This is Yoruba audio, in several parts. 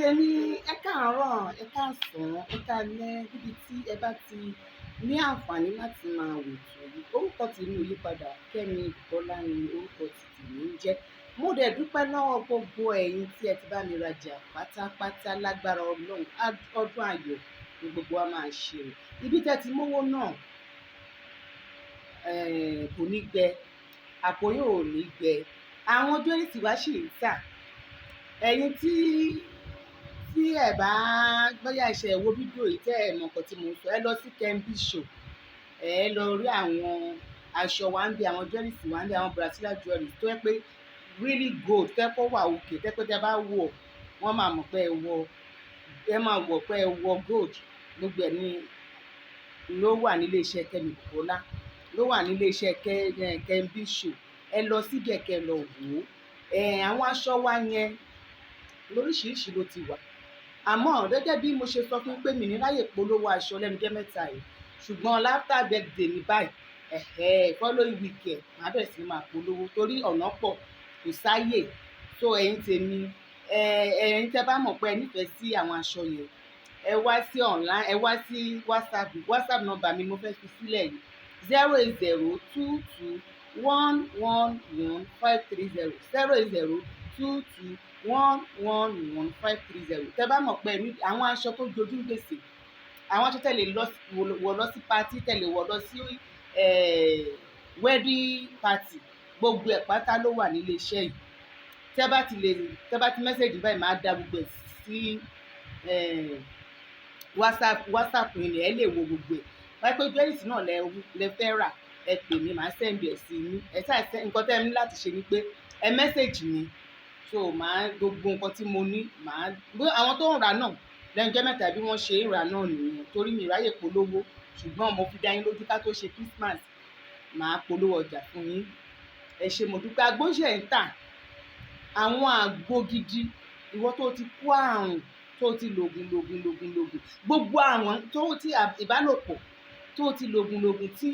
Tèmi, ẹ káàárọ̀, ẹ káàsán, ẹ káalẹ́ níbi tí ẹ bá ti ní àǹfààní láti máa wò ètò yìí. Orúkọ tèmi ò yípadà, Kẹ́mi Bùkọ́lá ni orúkọ tí tèmi ń jẹ́. Mo dẹ̀ dúpẹ́ lọ́wọ́ gbogbo ẹ̀yin tí ẹ ti bá mi rajà pátápátá. Lágbára Ọlọ́run, ọdún ayọ̀ ni gbogbo wa máa ṣe o. Ibi tẹ́ ti mówó náà kò ní gbẹ, àpò yóò ní gbẹ. Àwọn jewelry wa ṣì ń tà. Ẹ̀yin tí ẹ bá bóyá ẹ ṣẹ̀ wo fídíò yìí, tẹ́ ẹ mọ̀ nǹkan tí mo ń sọ, ẹ lọ sí Kembi Show, ẹ lọ rí àwọn aṣọ wa ń bí, àwọn jewelry wa ń bí, àwọn Brazilian jewelry tó jẹ́ pé really gold, tó jẹ́ pé ó wà okay, tó jẹ́ pé tí ẹ bá wọ̀, wọ́n máa mọ̀ pé ẹ wọ, ẹ máa wọ̀ pé ẹ wọ gold. Gbogbo ẹ̀ ní ló wà nílé iṣẹ́ Kẹ́mi Bùkọ́lá, ló wà nílé iṣẹ́ Kembi Show. Ẹ lọ síbẹ̀ kẹ́ ẹ lọ wò ó. Àwọn aṣọ wa yẹn lóríṣiríṣi ló ti wà. Àmọ́ gẹ́gẹ́ bí mo ṣe sọ fún yín pé mi ní ráyè polówó aṣọ lẹ́nu jẹ́ mẹ́ta yìí, ṣùgbọ́n after birthday mi báyìí, following weekend, màá bẹ̀rẹ̀ sí ní máa polówó torí ọ̀nà pọ̀, kò sáyè. So ẹ̀yin tèmi, ẹ̀yin tẹ́ bá mọ̀ pé ẹ nífẹ̀ẹ́ sí àwọn aṣọ yẹn, ẹ wá sí online, ẹ wá sí WhatsApp. WhatsApp number mi mo fẹ́ fi sílẹ̀ yìí: 08022111530, 08022111530. Tẹ́ bá mọ̀ pé ní àwọn aṣọ tó jojú ń gbèsè, àwọn aṣọ tẹ́ lè lọ wọ̀ lọ sí party, tẹ́ lè wọ̀ lọ sí wedding party, gbogbo ẹ̀ pátá ló wà nílé iṣẹ́ yìí. Tẹ́ bá ti lè, tẹ́ bá ti message báyìí, máa dá gbogbo ẹ̀ sí WhatsApp yín ni ẹ lè wo gbogbo ẹ̀. Wáyé pé jewelry náà lẹ fẹ́ rà, ẹ pè mí, màá send ẹ̀ sí yín. Ẹ ṣáà nǹkan tẹ́ ẹ ní láti ṣe ni pé ẹ message mi. So màá gbogbo nǹkan tí mo ní, màá àwọn tó ń rà náà lẹ́nu ọjọ́ mẹ́ta, bí wọ́n ṣe ń rà náà nìyẹn, torí mi ráyè polówó. Ṣùgbọ́n mo fi dá yín lójú, ká tó ṣe Christmas, màá polówó ọjà fún yín. Ẹ ṣé, mo dúpẹ́. Àgbo ṣe ń tà, àwọn àgbo gidi. Ìwọ tó ti kó àrùn, tó ti lògùn lògùn lògùn lògùn, gbogbo àwọn tó ti ìbálòpọ̀, tó ti lògùn lògùn tí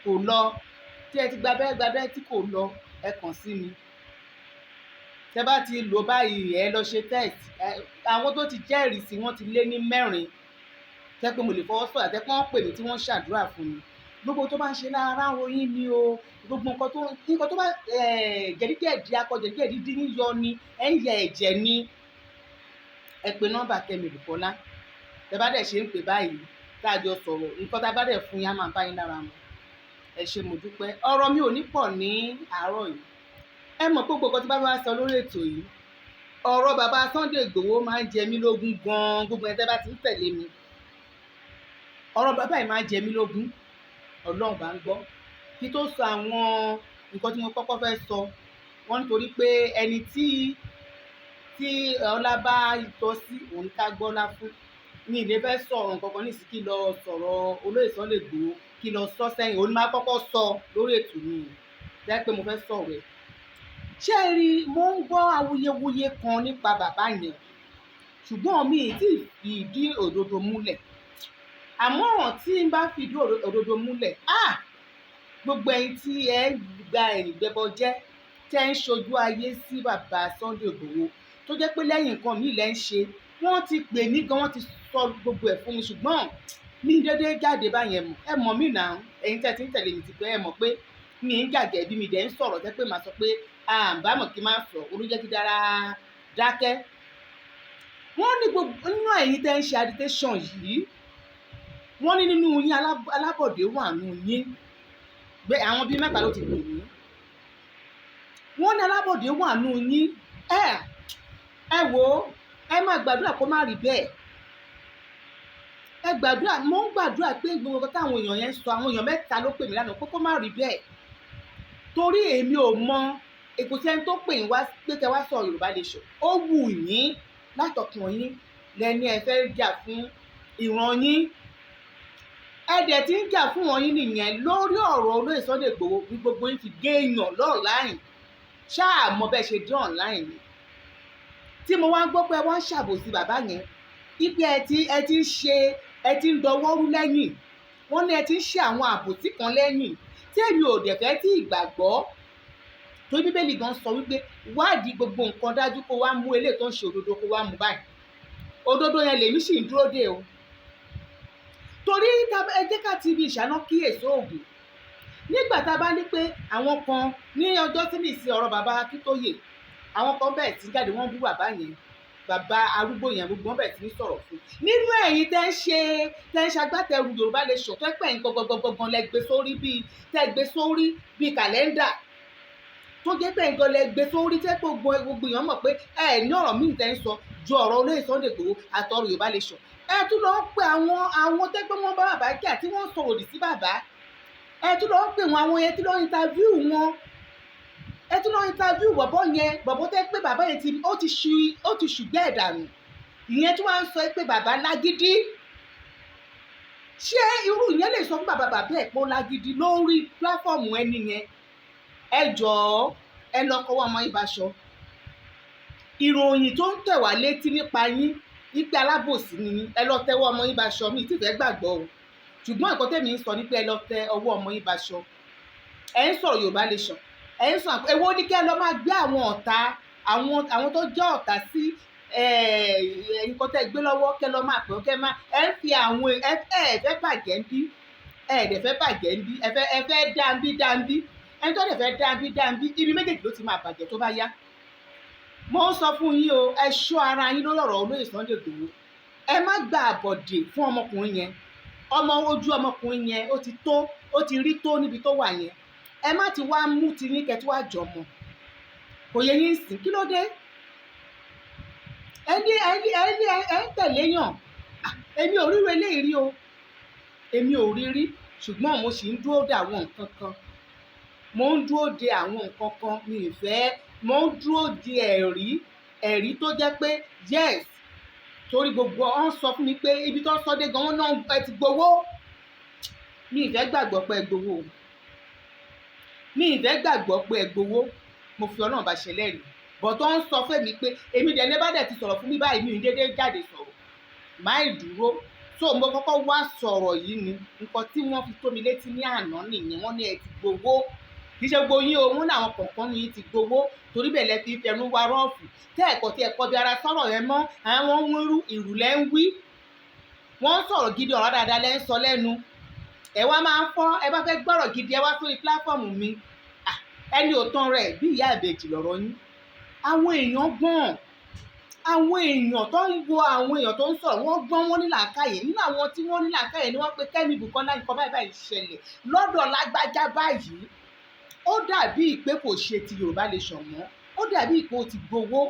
kò lọ, tí ẹ ti gba abẹ́rẹ́ gba abẹ́rẹ́ tí kò lọ, ẹ kàn sí mi. Tẹ bá ti lò báyìí, ẹ lọ ṣe test. Àwọn tó ti jẹ́rìí sí, wọ́n ti lé ní 4 tẹ́ pé mo lè fọwọ́ sọ̀yà, tẹ́ pé wọ́n pè mí tí wọ́n ṣàdúrà fún mi. Gbogbo tó bá ń ṣe lára ń ròyìn ni o, gbogbo nǹkan tó bá jẹ̀díjẹ̀dí, akọ jẹ̀díjẹ̀dí dín yọ ni, ẹ̀ ń yẹ ẹ̀jẹ̀ ni, ẹ pe nọ́mbà Kẹ́mi Bùkọ́lá. Tẹ bá dẹ̀ ṣe ń pè báyìí, tá a jọ sọ̀rọ̀, nǹkan tá a bá dẹ̀ fún yín á máa bá yín lára mu. Ẹ ṣé, mo dúpẹ́. Ọ̀rọ̀ mi ò ní pọ̀ ní àárọ̀ yìí. Ẹ mọ̀ pé gbogbo nǹkan tí bá wá sọ lórí ètò yìí, ọ̀rọ̀ bàbá Sunday Igboho máa ń jẹ mí lógún gan-an. Gbogbo ẹ̀ tẹ́ bá ti ń tẹ̀lé mi, ọ̀rọ̀ bàbá yìí máa ń jẹ mí lógún. Ọlọ́run bá ń gbọ́. Kí tó sọ àwọn nǹkan tí mo kọ́kọ́ fẹ́ sọ, wọ́n nítorí pé ẹni tí ọlá bá tọ́ sí òun, ká gbọ́lá fún. Mi ì lè fẹ́ sọ̀rọ̀ nǹkan kan nísìsiyìí, kí lọ sọ̀rọ̀ olóyè Sunday Igboho, kí lọ sọ sẹ́yìn. Òun ni máa kọ́kọ́ sọ lórí ètò mi jẹ́ pé mo fẹ́ sọ̀rọ̀ ẹ̀. Ṣé ẹ rí, mo ń gbọ́ awuyewuye kan nípa bàbá yẹn, ṣùgbọ́n mi ì tí ì fi ìdí òdodo múlẹ̀. Àmọ́ tí n bá fi ìdí òdodo múlẹ̀, ah, gbogbo ẹ̀yin tí ẹ gba ẹ̀yìn gbẹbọ jẹ́, tẹ́ ń ṣojú ayé sí bàbá Sunday Igboho, tó jẹ́ pé lẹ́yìn nǹkan míì lẹ́ ń ṣe, wọ́n ti pè mí gan, wọ́n ti sọ gbogbo ẹ̀ fún mi, ṣùgbọ́n mi dédé jáde báyẹn. Mọ̀ ẹ mọ̀ mí náà, ẹ̀yin tẹ́ ti ń tẹ̀lé mi ti pé ẹ mọ̀ pé mi ń jàjẹ́ bí mi dẹ̀ ń sọ̀rọ̀, tẹ́ pé màá sọ pé àǹbámọ̀ kí n má sọ olójẹ́ kí dára dákẹ́. Wọ́n ní gbogbo nínú ẹ̀yin tẹ́ ń ṣe agitation yìí, wọ́n ní nínú yín, alábọ̀dé wà nù yín. Gbé àwọn bíi mẹ́ta ló ti pè mí. Wọ́n ní alábọ̀dé wà nù yín. Ẹ wò ó, ẹ má gbàdúrà kó má rí bẹ́ẹ̀. Ẹ gbàdúrà, mo ń gbàdúrà pé gbogbo nǹkan táwọn èèyàn yẹn sọ, àwọn èèyàn mẹ́ta ló pè mí lánàá, pé kó má rí bẹ́ẹ̀, torí èmi ò mọ èkó tí ẹni tó pè yín wá pé kẹ́ wá sọ Yorùbá Nation. Ó wù yín látọkàn yín lẹ́ni ẹ fẹ́ jà fún ìran yín, ẹ dẹ̀ ti ń jà fún wọn yín nìyẹn. Lórí ọ̀rọ̀ olóyè Sunday Igboho ní gbogbo yín ti gé èèyàn online. Ṣáà mọ bẹ́ẹ̀ ṣe dé online ni tí mo wá ń gbọ́ pé wọ́n ń ṣàbòsí bàbá yẹn, ipe ẹ ti ń ṣe, ẹ ti ń dọwọ́rú lẹ́yìn. Wọ́n ní ẹ ti ń ṣe àwọn àbòsí kan lẹ́yìn tí èmi ò dẹ̀ fẹ́ tí ìgbàgbọ́, torí Bíbélì gan sọ wípé wádìí gbogbo nǹkan dájú, kó wá mú eléyìí tó ń ṣe òdodo, kó wá mú báyìí. Òdodo yẹn lèmi sì ń dúró dè o. Torí ẹ jẹ́ ká ti ibi ìṣáná kíyèsí oògùn. Nígbà tá a bá ní pé àwọn kan ní ọjọ́ tí nìsín ọ̀rọ̀ bàbá Akíntóyè, àwọn kan bẹ̀rẹ̀ sí jáde, wọ́n bú bàbá yẹn, bàbá arúgbó yẹn, gbogbo wọn bẹ̀rẹ̀ sí ní sọ̀rọ̀ fún un. Nínú ẹ̀yin tẹ́ ń ṣe, tẹ́ ń ṣagbátẹrù Yorùbá Nation, tẹ́ pẹ̀ ń gangan lẹ gbé sórí bíi, tẹ́ gbé sórí bíi kàlẹ́ndà, tó jẹ́ pé nǹkan lẹ gbé sórí, tẹ́ pé gbogbo èèyàn mọ̀ pé ẹ ní ọ̀rọ̀ míì tẹ́ ń sọ ju ọ̀rọ̀ olóyè Sunday Igboho àtọ̀rọ̀ Yorùbá Nation. Ẹ tún lọ ń pe àwọn tẹ́ pé wọ́n bá bàbá jà, tí wọ́n sọ̀rọ̀ òdì sí bàbá, ẹ tún lọ ń pè wọn, àwọn yẹn tún lọ interview wọn. Ẹ tún lọ interview bọ̀bọ̀ yẹn, bọ̀bọ̀ tẹ́ pé bàbá yẹn ti ó ti ṣu, ó ti ṣùgbẹ́ ẹ̀ dànù. Ìyẹn tí wọ́n á sọ pé bàbá lágídí. Ṣé irú ìyẹn lè sọ fún bàbá ẹ̀ pé ó lágídí lórí platform ẹni yẹn? Ẹ jọ̀ọ́, ẹ lọ kọ́wọ́ ọmọ yín baṣọ. Ìròyìn tó ń tẹ̀ wá létí nípa yín wípé alábòsí ni yín, ẹ lọ tẹ́wọ́ ọmọ yín baṣọ. Mi tí fẹ́ gbàgbọ́ o, ṣùgbọ́n nǹkan tẹ́mi ń sọ ni pé ẹ lọ tẹ ọwọ́ ọmọ yín baṣọ. Ẹ ń sọ̀rọ̀ Yorùbá Nation, ẹ ń sọ èwo ní kí ẹ lọ máa gbé àwọn ọ̀tá, àwọn tó jẹ́ ọ̀tá sí nǹkan tẹ́ gbé lọ́wọ́, kẹ́ lọ máa pè ó, kẹ́ máa ẹ ń fi àwọn ẹ fẹ́ bàjẹ́ ń bí, ẹ dẹ̀ fẹ́ bàjẹ́ ń bí, ẹ fẹ́ dáńbí dáńbí. Ẹni tó dẹ̀ fẹ́ dáńbí dáńbí, ibi méjèèjì ló ti máa bàjẹ́ tó bá yá. Mo ń sọ fún yín o, ẹ ṣọ́ ara yín lórí ọ̀rọ̀ olóyè Sunday Igboho. Ẹ má gba àbọ̀dè fún ọmọkùnrin yẹn. Ọmọ ojú ọmọkùnrin yẹn, ó ti tó, ó ti rí tó níbi tó wà yẹn. Ẹ má ti wá mú ti yín kẹ́ tí wá jọmọ. Kò yẹ yín sìn. Kí ló dé? Ẹ ní ẹ ní ẹ ní ẹ ń tẹ̀lé yàn. Èmi ò ríro eléyìí rí o, èmi ò rí rí, ṣùgbọ́n mo sì ń dúró de àwọn nǹkan kan. Mo ń dúró de àwọn nǹkan kan. Mi ì fẹ́, mo ń dúró de ẹ̀rí, ẹ̀rí tó jẹ́ pé yes, torí gbogbo ọ̀n sọ fún mi pé ibi tó ń sọ dé gan-an náà, ẹ ti gbowó. Mi ì fẹ́ gbàgbọ́ pé ẹ gbowó. Mi ì fẹ́ gbàgbọ́ pé ẹ gbowó. Mo fi Ọlọ́run bá ṣẹlẹ́rìí bọ̀ tó ń sọ fún mi pé èmi dẹ̀ ní bá dẹ̀ ti sọ̀rọ̀ fún mi báyìí, mi ì dédé jáde sọ̀rọ̀ máì dúró. So mo kọ́kọ́ wá sọ̀rọ̀ yìí ni nǹkan tí wọ́n fi tó mi létí ní àná nìyẹn. Wọ́n ní ẹ ti gbowó. Kì í ṣe gbogbo yín o, wọ́n ní àwọn kọ̀ọ̀kan ní ti gbowó, torí bẹ́ẹ̀ lẹ fi fẹnu wa rọ́ọ̀fù tẹ́ ẹ̀kọ́ tí ẹ̀kọ́ bí ara sọ̀rọ̀ yẹn mọ́. Àwọn ń rú ìrùlẹ̀ ń wí, wọ́n ń sọ̀rọ̀ gidi, ọ̀rọ̀ dáadáa lẹ́ ń sọ lẹ́nu. Ẹ wá máa ń fọ́, ẹ bá fẹ́ gbọ́rọ̀ gidi, ẹ wá sórí platform mi. Ẹni ò tán rẹ̀ bí ìyá ìbejì lọ̀rọ̀ yín. Àwọn èèyàn gbọ́n, àwọn èèyàn tó ń wo, àwọn èèyàn tó ń sọ̀rọ̀, wọ́n gbọ́n, wọ́n ní làákàyè. Nínú àwọn tí wọ́n ní làákàyè ni wọ́n pe Kẹ́mi Bùkọ́lá. Nǹkan báyìí báyìí ṣẹlẹ̀ lọ́dọ̀ lágbájá báyìí, ó dàbí pé kò ṣe ti Yorùbá Nation mọ́, ó dàbí pé ó ti gbowó.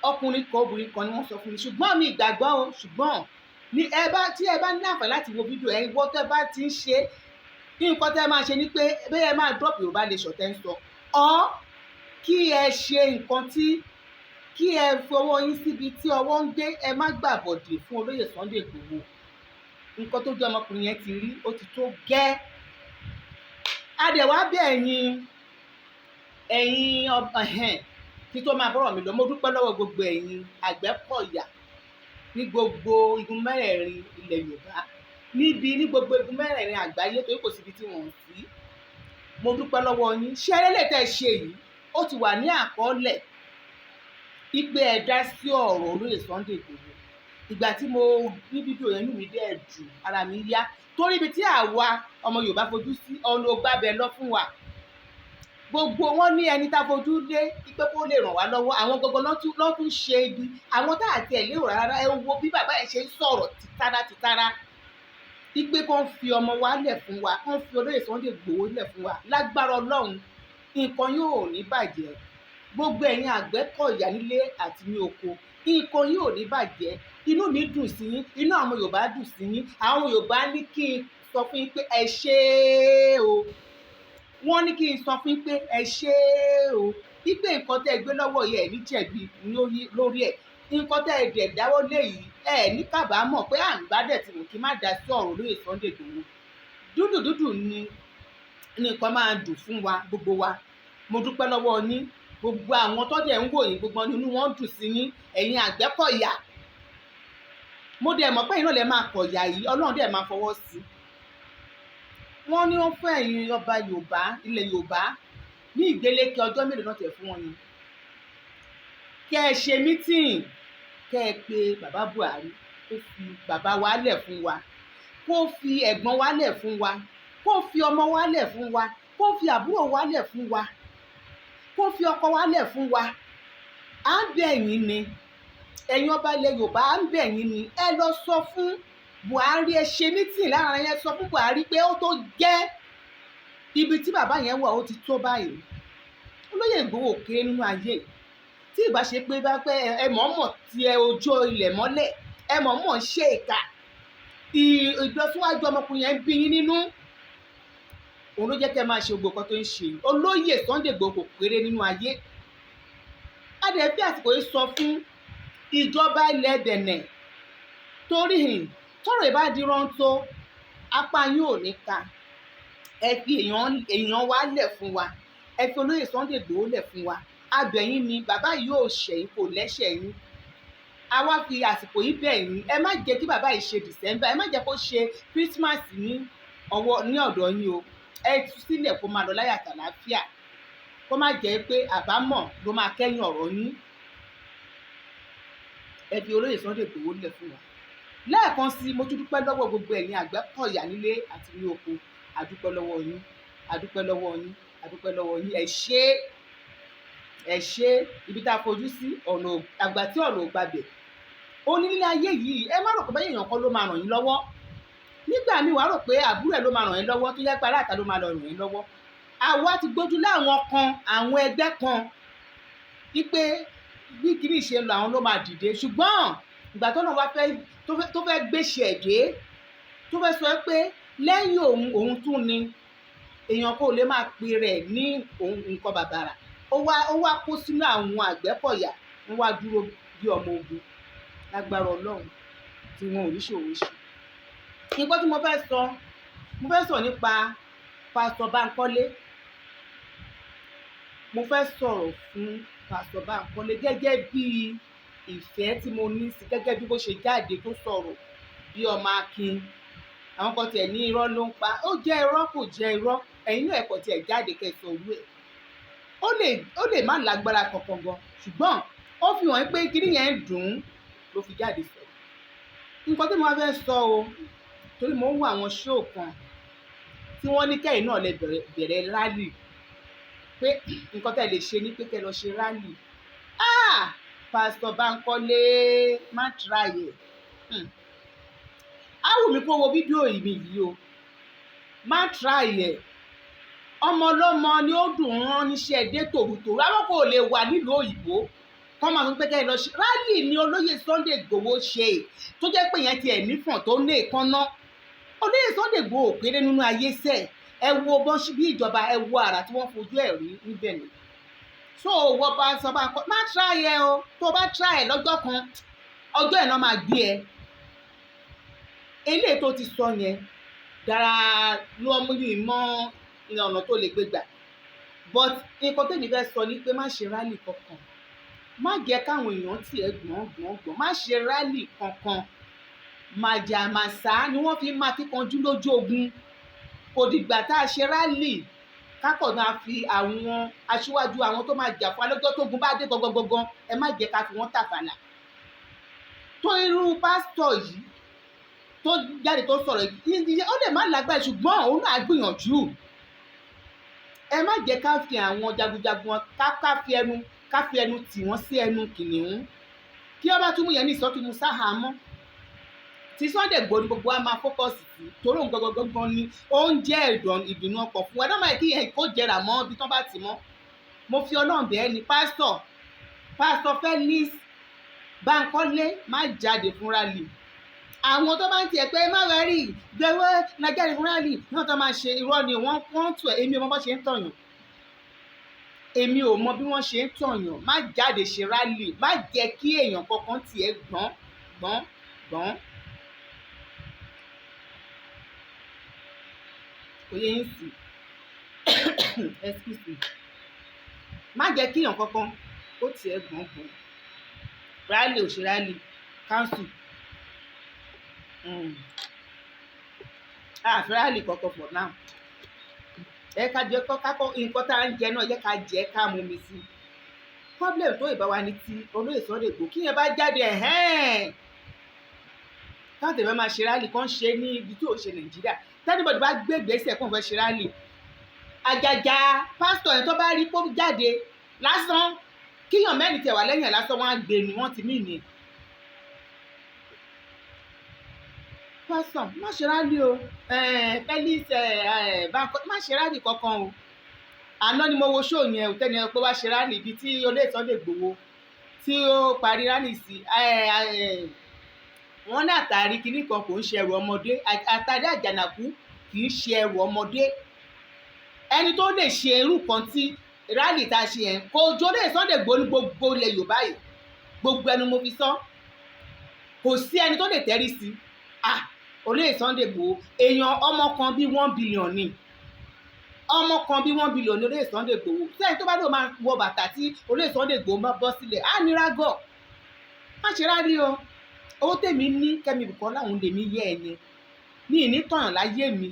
Ọkùnrin kan, obìnrin kan ni wọ́n sọ fún mi, ṣùgbọ́n mi ìgbàgbọ́ o. Ṣùgbọ́n ní ẹ bá tí ẹ bá ní àǹfààní láti wo fídíò ẹ, wọ́n tẹ́ bá ti ń ṣe, nǹkan tẹ́ máa ṣe ni pé bẹ́ẹ̀ máa drop Yorùbá Nation tẹ́ ń sọ ọ́, kí ẹ ṣe nǹkan tí kí ẹ fọwọ́ yín síbi tí ọwọ́ ń gbé. Ẹ má gbàbọ̀dè fún olóyè Sunday Igboho. Nǹkan tó jẹ́ ọmọkùnrin yẹn ti rí, ó ti tó gẹ́. Adẹ̀wá bẹ̀ ẹ̀yin ẹ̀hẹ́n kí tó máa bọ́rọ̀ mi lọ. Mo dúpẹ́ lọ́wọ́ gbogbo ẹ̀yin Àgbẹ̀kọ̀yà ní gbogbo igun mẹ́rẹ̀ẹ̀rin ilẹ̀ Yorùbá, níbi ní gbogbo igun mẹ́rẹ̀ẹ̀rin àgbáyé, torí kò síbi tí wọ́n ò sí. Mo dúpẹ́ lọ́wọ́ yín. Ṣé eré tẹ́ ẹ ṣe yìí, ó ti wà ní àkọọ́lẹ̀ ipe ẹ dá sí ọ̀rọ̀ olóyè Sunday Igboho. Ìgbà tí mo rí fídíò yẹn, inú mi dẹ̀ dùn, ara mi yá, torí ibi tí àwa ọmọ Yorùbá fojú sí, ọ̀nà ògbàbẹ̀ lọ fún wa. Gbogbo wọn ní ẹni tá fojú lé pé kó lè ràn wá lọ́wọ́, àwọn gbogbo lọ́tún ṣe ibi àwọn tá àti ẹ̀ lérò rárá. Ẹ wo bí bàbá yẹn ṣe ń sọ̀rọ̀ tìtara tìtara ipe kan fi ọmọ wa lẹ̀ fún wa, kàn fi olóyè Sunday Igboho lẹ̀ fún wa. Lágbára Ọlọ́run, nǹkan yóò ní bàjẹ́. Gbogbo ẹ̀yin Àgbẹ̀kọ̀yà nílé àti ní oko, nǹkan yóò ní bàjẹ́. Inú mi dùn sí yín, inú àwọn Yorùbá dùn sí yín. Àwọn Yorùbá ní kí n sọ fún yín pé ẹ ṣé o. Wọ́n ní kí n sọ fún yín pé ẹ ṣé o, wípé nǹkan tẹ́ ẹ gbé lọ́wọ́ yìí, ẹ̀ ní jẹ̀bi lórí ẹ̀. Nǹkan tẹ́ ẹ dẹ̀ dáwọ́ lé yìí, ẹ ní kábàámọ̀ pé à ń gbádẹ̀ tí mo kí má dá sí ọ̀rọ̀ olóyè Sunday Igboho. Dúdú dúdú ni nǹkan máa dùn fún wa gbogbo wa. Mo dúpẹ́ lọ́wọ́ yín. Gbogbo àwọn tó dẹ̀ ń wò yín, gbogbo inú wọn dùn sí yín, ẹ̀yin Àgbẹ̀kọ̀yà. Mo dẹ̀ mọ̀ pé ẹ̀yin náà lẹ máa kọ̀yà yìí, Ọlọ́run dẹ̀ máa fọwọ́ sí i. Wọ́n ní wọ́n fún ẹ̀yin ọba Yorùbá, ilẹ̀ Yorùbá, ní ìgbélékè ọjọ́ mélòó náà tẹ̀ fún wọn ni kẹ́ ẹ ṣe meeting. Kẹ́ ẹ pé bàbá Buhari kó fi bàbá wa lẹ̀ fún wa, kó fi ẹ̀gbọ́n wa lẹ̀ fún wa, kó fi ọmọ wa lẹ̀ fún wa, kó fi àbúrò wa lẹ̀ fún wa, kó fi ọkọ wa lẹ̀ fún wa. À ń bẹ̀ yín ni, ẹ̀yin ọba ilẹ̀ Yorùbá, à ń bẹ̀ yín ni. Ẹ lọ sọ fún Buhari, ẹ ṣe meeting lára yẹn, sọ fún Buhari pé ó tó gẹ́, ibi tí bàbá yẹn wà, ó ti tó báyìí. Olóyè Ìgbòho kéré nínú ayé. Tí ìbá ṣe pé bá pẹ́ ẹ mọ̀ọ́mọ̀ tí ẹ ojú ilẹ̀ mọ́lẹ̀, ẹ mọ̀ọ́mọ̀ ń ṣe ìkà, ìlọsíwájú ọmọkùnrin yẹn ń bí yín nínú, òun ló jẹ́ kẹ́ máa ṣe gbogbo nǹkan tó ń ṣe. Olóyè Sunday Igboho kò kéré nínú ayé. A dẹ̀ fi àsìkò yìí sọ fún ìjọba ilẹ̀ Benin, torí tọ́rọ̀ ìbá di rántó, apá yín ò ní ka. Ẹ fi èèyàn wa lẹ̀ fún wa, ẹ fi olóyè Sunday Igboho lẹ̀ fún wa. Abẹ̀yìn ni, bàbá yìí ò ṣẹ̀yìn, kò lẹ́ṣẹ̀ yín. A wá fi àsìkò yìí bẹ̀ yín, ẹ má jẹ́ kí bàbá yìí ṣe December, ẹ má jẹ́ kó ṣe Christmas ní ọwọ́ ní ọ̀dọ̀ yín o. Ẹ tú sílẹ̀ kó máa lọ láyà àtàlàáfíà, kó má jẹ́ pé àbámọ̀ ló máa kẹ́yìn ọ̀rọ̀ yín. Ẹ fi olóyè Sunday Igboho lẹ̀ fún wa. Lẹ́ẹ̀kan sí, mo tún dúpẹ́ lọ́wọ́ gbogbo ẹ̀yin Àgbẹ̀kọ̀yà nílé àti ní oko. Àdúpẹ́ lọ́wọ́ yín, àdúpẹ́ lọ́wọ́ yín, àdúpẹ́ lọ́wọ́ yín. Ẹ ṣé, ẹ ṣé. Ibi tá a fojú sí ọ̀nà àgbà tí ọ̀nà ò gbàgbẹ́ ó ní nílé ayé yìí, ẹ má rò pé bẹ́ẹ̀ èèyàn kan ló máa ràn yín lọ́wọ́. Nígbà míì, wàá rò pé àbúrò ẹ̀ ló máa ràn yín lọ́wọ́, tó yẹ pé aráàta ló máa lọ ràn yín lọ́wọ́. Àwa ti gbójú láwọn kan, àwọn ẹgbẹ́ kan, wípé bí kìíní ṣe lọ, àwọn ló máa dìde. Ṣùgbọ́n ìgbà tó náà wá fẹ́ tó fẹ́ gbéṣẹ́ ẹ̀dẹ́, tó fẹ́ sọ pé lẹ́yìn òun, òun tún ni èèyàn kò lè máa pe rẹ̀ ní òun nǹkan bàbàrà, ó wá kó sínú àwọn Àgbẹ̀kọ̀yà, wọ́n wá dúró bí ọmọ ogun. Lágbára Ọlọ́run, tí wọn ò ní ṣòro ṣe. Nǹkan tí mo fẹ́ sọ, mo fẹ́ sọ nípa Pásítọ̀ Bánkọ́lé. Mo fẹ́ sọ̀rọ̀ fún Pásítọ̀ Bánkọ́lé gẹ́gẹ́ bí ìfẹ́ tí mo ní sí, gẹ́gẹ́ bí bó ṣe jáde tó sọ̀rọ̀ bí ọmọ akin. Àwọn kan tiẹ̀ ní irọ́ ló ń pa. Ó jẹ́ irọ́, kò jẹ́ irọ́, ẹ̀yin náà ẹ̀kọ́ tiẹ̀ jáde kẹsàn owó ẹ̀. Ó lè má lágbára kankan gan, ṣùgbọ́n ó fi hàn pé kíní yẹn ń dùn ún ló fi jáde sọ̀rọ̀. Nǹkan tí mo wá fẹ́ sọ o, torí mo ń wo àwọn show kan tí wọ́n ní kẹ́yìn náà lè bẹ̀rẹ̀ rally, pé nǹkan tẹ́ lè ṣe ni pé kẹ́ lọ ṣe rally. Ah, Pásítọ̀ Bánkọ́lé, má try ẹ̀. Á wù mí kó wo fídíò mi yìí o. Má try ẹ̀. Ọmọ ọlọ́mọ ni ó dùn rán níṣẹ́ dé tòrutòru. Àwọn kò lè wà nílùú òyìnbó kọ́ máa sọ pé kẹ́ ẹ lọ ṣe rally. Ni olóyè Sunday Igboho ṣe, tó jẹ́ pé yẹn tiẹ̀ nífọ̀n tó ní èékánná. Olóyè Sunday Igboho kéré nínú ayé sẹ́ẹ̀. Ẹ wo bọ́n bí ìjọba, ẹ wo àrà tí wọ́n fojú ẹ̀ rí níbẹ̀ ni. So wọ́n bá sọ bá kọ́, má try ẹ o. Tó bá try ẹ lọ́jọ́ kan, ọjọ́ ẹ̀ náà máa gbé ẹ. Eléyìí tó ti sọ yẹn dára ló mú yìí mọ́ ọ̀nà tó lè gbé gbà, but nǹkan tẹ́mi fẹ́ sọ ni pé má ṣe rally kankan. Má jẹ́ káwọn èèyàn tiẹ̀ gbọ̀n gbọ̀n gbọ̀n. Má ṣe rally kankan. Màjàmásá ni wọ́n fi máa kíkanjú lójú ogun. Kò dìgbà tá a ṣe rally kákọ̀ máa fi àwọn aṣíwájú, àwọn tó máa jà fún alọ́jọ́ tógun bá dé gangan. Ẹ má jẹ́ ká fi wọ́n tàfàlà. Tó irú pásítọ̀ yìí tó jáde tó sọ̀rọ̀ yìí, ó lè má lágbára, ṣùgbọ́n òun náà gbìyànjú. Ẹ má jẹ́ ká fi àwọn jagunjagun, ká fi ẹnu tì wọ́n sí ẹnu kìnìún, kí wọ́n bá tún mú yẹn ní ìsọtúnmú sáhàámọ́. Tí Sunday Igboho ni gbogbo wa máa focus sí, torí òun gangan gangan ni ó ń jẹ́ ìdùnnú ọkọ̀ fún wa. Ẹ má kí yẹn kó jẹrà mọ́ ibi tán bá tì mọ́. Mo fi Ọlọ́run bẹ́ẹ̀ ni, Pásítọ̀ Felix Bankole, má jáde fún rally. Àwọn tó bá ń tiẹ̀ pé má wẹ́rì gbẹwẹ́ la jáde fún rally náà, tó máa ṣe irọ́ ni wọ́n tù ẹ́. Èmi ò mọ bó ṣe ń tọ̀yàn, èmi ò mọ bí wọ́n ṣe ń tọ̀yàn. Má jáde ṣe rally. Má jẹ́ kí èèyàn kankan tiẹ̀ gbọ́n gbọ́n gbọ́n. Kò yẹ yín sí? Excuse me. Má jẹ́ kí èèyàn kankan ó tiẹ̀ gbọ́n gbọ́n. Rally ò ṣe rally, cancel. Ah, rally kankan for now. Ẹ ká jẹ kákọ́ nǹkan tá à ń jẹ náà, yẹ ká jẹ ká mú mi sí. Problem tó ìbá wa ní ti olóyè Sunday Igboho, kí yẹn bá jáde, ẹ̀hẹ́n, káwọn tẹ̀lé máa ṣe rally kan ṣe ní ibi tí ò ṣe Nàìjíríà. Tí anybody bá gbé ìgbésẹ̀ kó n fẹ́ ṣe rally, àjàjà pásítọ̀ yẹn, tó bá rí pé ó jáde lásán, kíyàn mẹ́rin tẹ̀ wá lẹ́yìn ẹ̀ lásán, wọ́n á gbé ni, wọ́n ti mí ni. Pásítọ̀, má ṣe rally o. Felix Bankole, má ṣe rally kankan o. Àná ni mo wo show yẹn o, tẹ́ni ẹ pé wá ṣe rally ibi tí olóyè Sunday Igboho tí ó parí rally sí. Wọ́n ní àtàrí kinní kan kò ń ṣe ẹrù ọmọdé, àtàrí àjànàkú kì í ṣe ẹrù ọmọdé. Ẹni tó lè ṣe irú kan tí rally tá a ṣe yẹn kò jó olóyè Sunday Igboho ní gbogbo ilẹ̀ Yorùbá yìí, gbogbo ẹnu mo fi sọ, kò sí ẹni tó lè tẹ́rí sí. Ah, olóyè Sunday Igboho, èèyàn ọmọ kan bíi 1 billion ni, ọmọ kan bíi 1 billion ní olóyè Sunday Igboho. Sẹ́yìn tó bá lóun máa wọ bàtà tí olóyè Sunday Igboho máa bọ́ sílẹ̀, á nira gọ̀. Má ṣe rally o. Owó tèmi ní, Kẹ́mi Bùkọ́lá, òun lèmi yẹ ẹ yẹn ní ìní tọ̀yàn láyé mi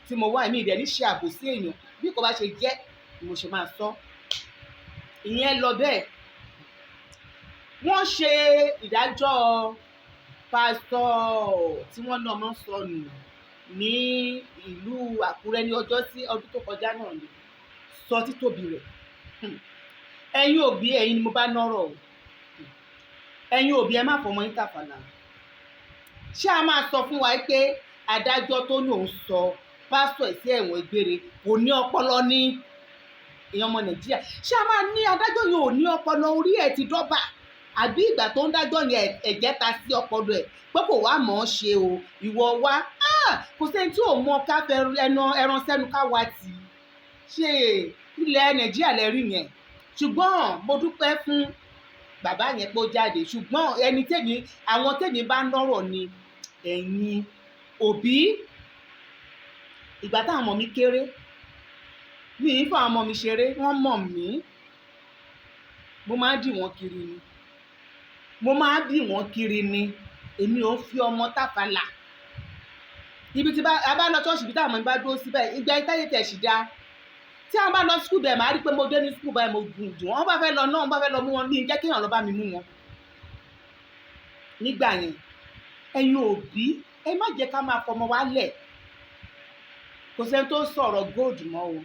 tí mo wá, èmi ìdẹ̀ ní ṣe àbòsí èèyàn. Bí kò bá ṣe jẹ́ ni mo ṣe máa sọ. Ìyẹn lọ bẹ́ẹ̀. Wọ́n ṣe ìdájọ́ pásítọ̀ tí wọ́n náà mọ́ sọnù ní ìlú Àkúrẹ́ ní ọjọ́ sí ọdún tó kọjá náà ni. Sọ títóbi rẹ̀. Ẹ̀yin òbí, ẹ̀yin ni mo bá nọ́rọ̀ o. Ẹ̀yin òbí, ẹ má fọmọ yín tàfàlà. Ṣé a máa sọ fún wa pé adájọ́ tó ní òun sọ pásítọ̀ sí ẹ̀wọ̀n gbére kò ní ọpọlọ ní ìyẹn ọmọ Nàìjíríà? Ṣé a máa ní adájọ́ yẹn ò ní ọpọlọ, orí ẹ̀ ti dọ́bà, àbí ìgbà tó ń dájọ́ yẹn ẹ̀jẹ̀ ta sí ọpọlọ ẹ̀ pé kò wá mọ̀ ọ́n ṣe o? Ìwọ wá, kò sẹ́ni tí ò mọ ká fẹ́ ẹnu ẹran sẹ́nu ká wá tì í. Ṣé ilẹ̀ Nàìjíríà lẹ rí yẹn? Ṣùgbọ́n mo dúpẹ́ fún bàbá yẹn pé ó jáde. Ṣùgbọ́n ẹni tèmi, àwọn tèmi bá nọ́rọ̀ ni ẹ̀yin òbí. Ìgbà táwọn ọmọ mi kéré, mi ì fún àwọn ọmọ mi ṣeré, wọ́n mọ̀ mí. Mo máa ń dì wọ́n kiri ni, mo máa ń dì wọ́n kiri ni. Èmi ò fi ọmọ tàfàlà. Ibi tí a bá lọ ṣọ́ọ̀ṣì, ibi táwọn ọmọ mi bá dúró síbẹ̀, ìgbà táyé tẹ̀ sì dáa. Tí àwọn bá lọ school bẹ́ẹ̀, màá rí pé mo dé ní school báyìí, mo gùn dùn. Wọ́n bá fẹ́ lọ náà, wọ́n bá fẹ́ lọ mú wọn ní jẹ́ kéèyàn lọ bá mi mú wọn nígbà yẹn. Ẹ̀yin òbí, ẹ má jẹ́ ká máa fọmọ wa lẹ̀. Kò sẹ́ni tó sọ̀rọ̀ gold mọ́ o,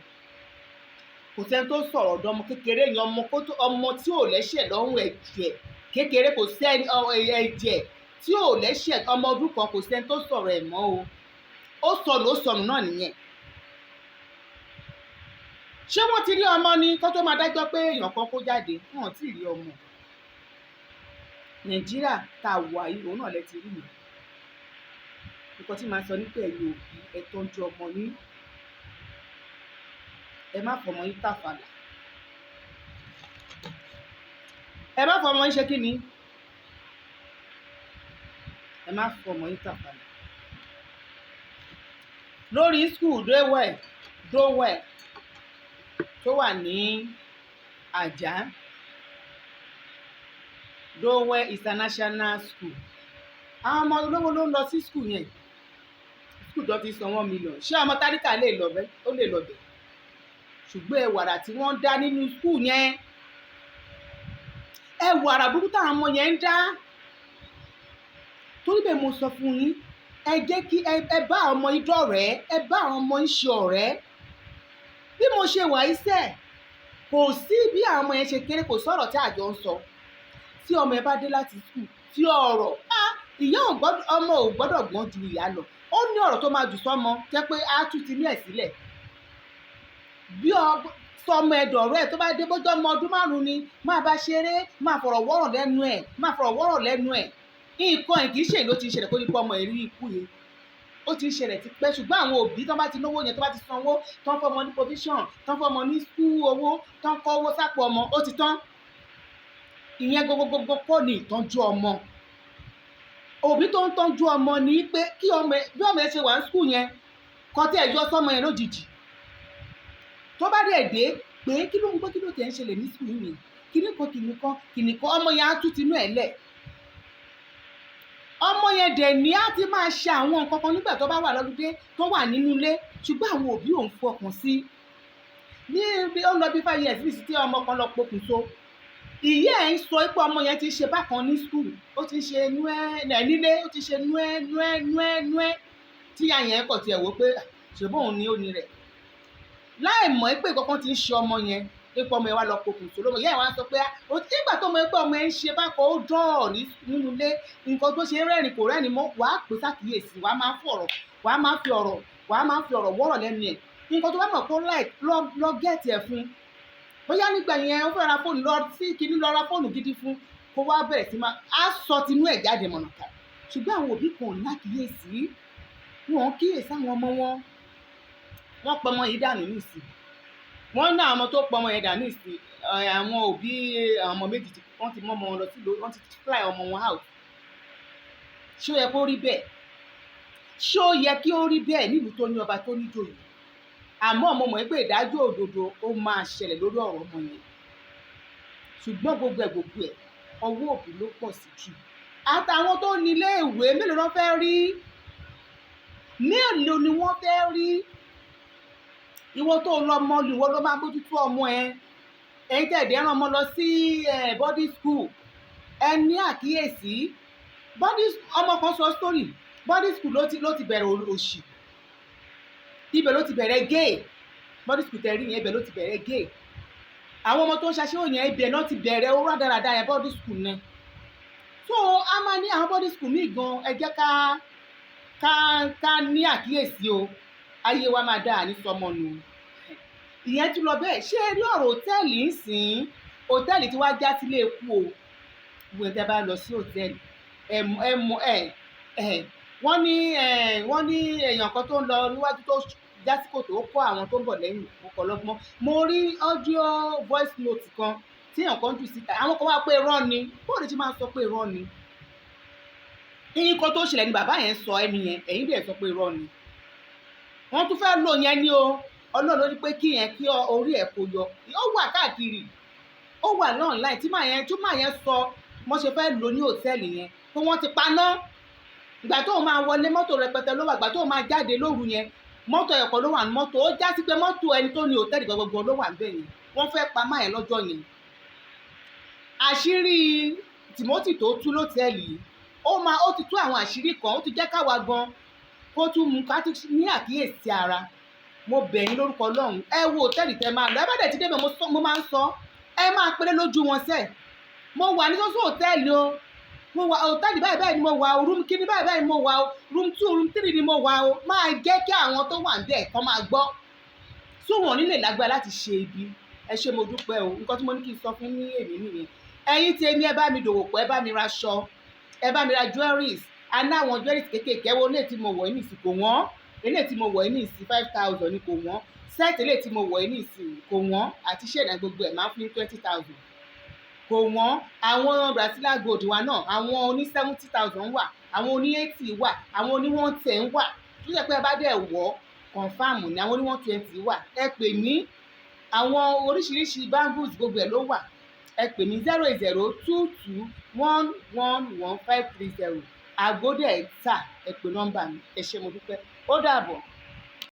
kò sẹ́ni tó sọ̀rọ̀ ọ̀dọ́ ọmọ kékeré yẹn, ọmọ kó tó, ọmọ tí ò lẹ́sẹ̀ lọ́rùn, ẹ̀jẹ̀ kékeré, kò sẹ́ni ẹ̀jẹ̀ tí ò lẹ́sẹ̀, ọmọ ọdún kan, kò sẹ́ni tó sọ̀rọ̀ ẹ̀ mọ́ o. Ó sọnù, ó sọnù náà nìyẹn. Ṣé wọ́n ti rí ọmọ ni kó tó máa dájọ́ pé èèyàn kan kó jáde? Wọn ò tí ì rí ọmọ. Nàìjíríà tá a wà yìí, òun náà lẹ ti rí yẹn. Nǹkan tí màá sọ ní pé ẹ̀yin òbí, ẹ tọ́jú ọmọ yín, ẹ má fọmọ yín tàfàlà. Ẹ má fọmọ yín ṣe kí ni, ẹ má fọmọ yín tàfàlà. Lórí school Dowell tó wà ní Àjà, Dowell International School, àwọn ọmọ olówó ló ń lọ sí school yẹn. School tó ti san 1 million, ṣé ọmọ tálíkà lè lọ bẹ́ẹ̀? Ó lè lọ bẹ́ẹ̀. Ṣùgbọ́n ẹwàrà tí wọ́n ń dá nínú school yẹn, ẹwàrà burúkú táwọn ọmọ yẹn ń dá. Torí bẹ́ẹ̀ mo sọ fún yín, ẹ jẹ́ kí ẹ bá àwọn ọmọ yín dọ̀rẹ́, ẹ bá àwọn ọmọ yín ṣe ọ̀rẹ́. Bí mo ṣe wà yìí sẹ̀, kò sí bí àwọn ọmọ yẹn ṣe kéré, kò sọ̀rọ̀ tí àjọ ń sọ. Tí ọmọ yẹn bá dé láti school, tí ọ̀rọ̀ ìyá ò gbọ́dọ̀, ọmọ ò gbọ́dọ̀ gbọ́n ju ìyá lọ. Ó ní ọ̀rọ̀ tó máa jù sọ́mọ jẹ́ pé á tún ti ní ẹ̀ sílẹ̀. Bí ọ sọmọ ẹ̀dọ̀ rẹ̀ tó bá dé, bójú ọmọ ọdún 5 ni, máa bá ṣeré, máa fọ̀rọ̀ wọ́rọ̀ lẹ́nu ẹ̀, máa fọ̀rọ̀ wọ́rọ̀ lẹ́nu ẹ̀. Nǹkan ẹ̀ kì í ṣe ló ti ṣẹlẹ̀ kó ní pé ọmọ ẹ̀ rí ikú yẹn. Ó ti ń ṣẹlẹ̀ tipẹ́, ṣùgbọ́n àwọn òbí tán bá ti náwó yẹn, tó bá ti sanwó, tán fọmọ ní provision, tán fọmọ ní school owó, tán kọ́ owó sápò ọmọ, ó ti tán. Ìyẹn gbogbogbò kọ́ ni ìtọ́jú ọmọ. Òbí tó ń tọ́jú ọmọ ni pé kí ọmọ ẹ, bí ọmọ ẹ ṣe wà ní school yẹn, kọ́ tí ẹ yọ sọ́mọ yẹn lójijì. Tó bá dẹ̀ dé pé kí ló ń gbọ́, kí ló tẹ̀ ń ṣẹlẹ̀ ní school yìí, kíní kan kìnì kan kìnì kan, ọmọ yẹn á tún tinú ẹ̀ lẹ̀. Ọmọ yẹn dẹ̀ ní á ti máa ṣe àwọn nǹkan kan nígbà tó bá wà lọ́ludé, tó wà nínú ilé, ṣùgbọ́n àwọn òbí ò ń fọkàn sí. Ní bí ó ń lọ bí 5 years ní ìsìn tí ọmọ kan lọ pokùnso. Ìyá ẹ̀ ń sọ pé ọmọ yẹn ti ṣe bákan ní school, ó ti ṣe nú ẹ́ nílé, ó ti ṣe nú ẹ́ nú ẹ́ nú ẹ́ nú ẹ́, tí ìyá yẹn kọ̀ tiẹ̀ wò pé ṣèbó òun ni ó ní rẹ̀, láì mọ̀ pé kankan ti ń ṣe ọmọ yẹn, pé ọmọ yẹn wá lọ pokùnso lọ́mọ. Ìyá ẹ̀ wá sọ pé nígbà tó mọ̀ pé ọmọ yẹn ń ṣe bákan, ó dọ̀ọ̀ nínú ilé, nǹkan tó ṣe ń rẹ́rìn kò rẹ́rìn mọ́, wàá pè sákìyèsí, wàá máa fi ọ̀rọ̀ wọ́rọ̀ lẹ́nu ẹ̀. Nǹkan tó bá mọ̀ pé ó like, lọ get ẹ̀ fún. Bóyá nígbà yẹn ó fẹ́ ra fóònù, lọ sí kinní, lọ ra fóònù gidi fún, kó wá bẹ̀rẹ̀ sí máa á sọ tinú ẹ̀ jáde mọ̀nàkà. Ṣùgbọ́n àwọn òbí kan ò lákìyèsí, wọn kíyèsí àwọn ọmọ wọn. Wọ́n pọmọ yìí dànù nísìn, wọ́n ní àwọn ọmọ tó pọmọ yẹn dànù nísìn, àwọn òbí àwọn ọmọ méjì wọ́n ti mú ọmọ wọn lọ sí, wọ́n ti fly ọmọ wọn out. Ṣé ó yẹ kó rí bẹ́ẹ̀? Ṣé ó yẹ kí ó rí bẹ́ẹ̀ nílùú tó ní ọba tó níjòyè? Àmọ́ mo mọ̀ pé ìdájọ́ òdodo ó máa ṣẹlẹ̀ lórí ọ̀rọ̀ ọmọ yẹn. Ṣùgbọ́n gbogbo ẹ̀ ọwọ́ òbí ló pọ̀ sí jù, àtàwọn tó ní ilé ìwé. Mélòó ló fẹ́ rí? Mélòó ni wọ́n fẹ́ rí? Ìwọ tó lọ́mọ, ìwọ ló máa bójútó ọmọ ẹ. Ẹ̀yin tẹ̀dẹ̀ rán ọmọ lọ sí boarding school, ẹ ní àkíyèsí. Boarding, ọmọ kan sọ story, boarding school ló ti bẹ̀rẹ̀ òṣì, ibẹ̀ ló ti bẹ̀rẹ̀ gay. Boarding school tẹ̀rí yẹn, ibẹ̀ ló ti bẹ̀rẹ̀ gay. Àwọn ọmọ tó ń ṣaṣẹ́wó yẹn, ibẹ̀ náà ti bẹ̀rẹ̀ ó rádaràda yẹn, boarding school náà. So a máa ní àwọn boarding school míì gan, ẹ jẹ́ ká ní àkíyèsí o. Ayé wa máa dáa ní sọmọ nù. Ìyẹn tún lọ bẹ́ẹ̀. Ṣé ẹ rí ọ̀rọ̀ hòtẹ́ẹ̀lì ń sìn? Hòtẹ́ẹ̀lì tí wàá já sílé ikú o. Gbogbo ẹ̀ tẹ́ bá lọ sí hòtẹ́ẹ̀lì, ẹ ẹ mọ ẹ ẹ wọ́n ní èèyàn kan tó ń lọ níwájú tó já sí kòtò, ó kọ́ àwọn tó ń bọ̀ lẹ́yìn, ó kọ́ lọ́gbọ́n. Mo rí audio voice note kan tí èèyàn kan jù síta, àwọn kan wá pé irọ́ ni. Bóòlù tí máa ń sọ pé irọ́ ni? Nǹkan tó ṣẹlẹ̀ ni bàbá yẹn sọ, ẹni yẹn, ẹ̀yin dẹ̀ sọ pé irọ́ ni. Wọ́n tún fẹ́ lò yẹn ní o. Ọlọ́run ló ní pé kí yẹn kí orí ẹ̀ kó yọ. Ó wà káàkiri, ó wà ní online tí màá yẹn sọ wọ́n ṣe fẹ́ lò ní hòtẹ́ẹ̀lì yẹn, pé wọ́n ti paná. Ìgbà tó máa wọlé, mọ́tò rẹpẹtẹ ló wà. Ìgbà tó máa jáde lóru yẹn, mọ́tò ẹ̀kọ́ ló wà ní mọ́tò. Ó já sí pé mọ́tò ẹni tó ní hòtẹ́ẹ̀lì gbogbo ló wà níbẹ̀ yẹn. Wọ́n fẹ́ pa máa yẹn lọ́jọ́ yẹn. Àṣírí Timothy tó tú lọ́tẹ́ẹ̀lì yìí, ó ti tú àwọn àṣírí kan, ó ti jẹ́ káwa gan kó tún mú ká tún ní àkíyèsí ara. Mo bẹ̀ yín lórúkọ Ọlọ́run, ẹ wo hòtẹ́ẹ̀lì tẹ máa lọ. Ẹ bá dẹ̀ ti débẹ̀, mo máa ń sọ, ẹ máa péré lójú wọn sẹ́ẹ̀. Mo wà ní sọ́sọ́ hòtẹ́ẹ̀lì o, mo wà hòtẹ́ẹ̀lì báyìí báyìí ni mo wà o, room kíní báyìí báyìí ni mo wà o, room 2, room 3 ni mo wà o. Máa jẹ́ kí àwọn tó wà níbẹ̀ kọ́ máa gbọ́ sún wọn nílé lágbára láti ṣe ibi. Ẹ ṣé, mo dúpẹ́ o. Nǹkan tí mo ní kí n sọ fún ní èmi nìyẹn. Ẹ̀yin tí èmi, ẹ bá mi dòwò pọ̀, ẹ bá mi ra aṣọ, ẹ bá mi ra jewelries. A ní àwọn jewelries kéékèèké. Wo eléyìí tí mo wọ̀ ní ìsìn, kò wọ́n. Eléyìí tí mo wọ̀ ní ìsìn, 5,000 ni, kò wọ́n. Set eléyìí tí mo wọ̀ ní ìsìn kò wọ́n, àti ṣẹ̀dá gbogbo ẹ̀ máa ń fún 20,000, kò wọ́n. Àwọn Brazilian gold wa náà, àwọn oní 70,000 wà, àwọn oní 80 wà, àwọn oní 110 wà, tó jẹ́ pé ẹ bá dẹ̀ wọ̀, confam ni. Àwọn oní 120 wà. Ẹ pè mí. Àwọn oríṣiríṣi bangles, gbogbo ẹ̀ ló wà. Ẹ pè mí 08022111530. Àgódẹ̀ tà, ẹ pè nọ́mbà mi. Ẹ ṣé, mo dúpẹ́, ó dàbọ̀.